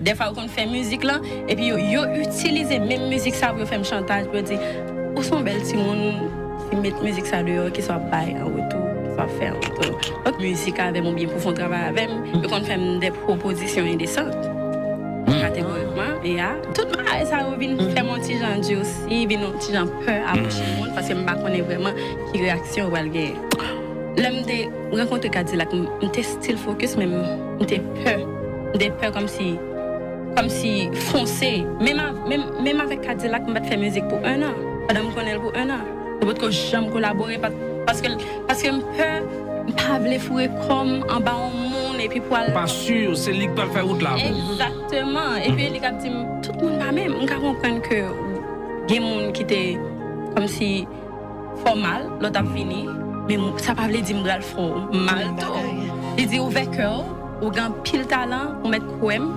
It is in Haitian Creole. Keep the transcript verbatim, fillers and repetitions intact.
Dèfwa yo konn fè mizik lan, epi yo, yo itilize menm mizik sa pou yo fè m chantaj, pou yo di, ou se yon bèl timoun, si m met mizik sa deyò, kisa w ap bay an retou, kisa w ap fè an retou. Donk, mizik avè m oubyen pou fè yon travay avè m, yo konn fè m de pwopozisyon endesan. Kategorikman, e a, tout bagay sa yo vin fè m yon ti jan dursi, vin yon ti jan pè apwoche moun, paske m pa konnen vrèman ki reyaksyon yo pral genyen. Lè m te rankontre Kadilak, m, m te still focus, men m, m te pè. M te pè kòmsi, kòmsi fonse. Menm, a- menm, menm avèk Kadilak, m pa t fè mizik pou en an. Pandan m konnen l pou en an. Nou potko janm kolabore, pa- paske, paske m pè, m pa vle foure kò m anba yon moun, epi pou al Pa si se li k pral fè wout la pou ou. Egzakteman. Epi li k ap di m, tout moun pa menm. M ka konprann ke gen moun ki te kòmsi fè w mal, lòt ap vini, men m- sa pa vle di m pral fè w mal tou. Li di ouvè kè w, ou gen anpil talan, ou mèt kwè m,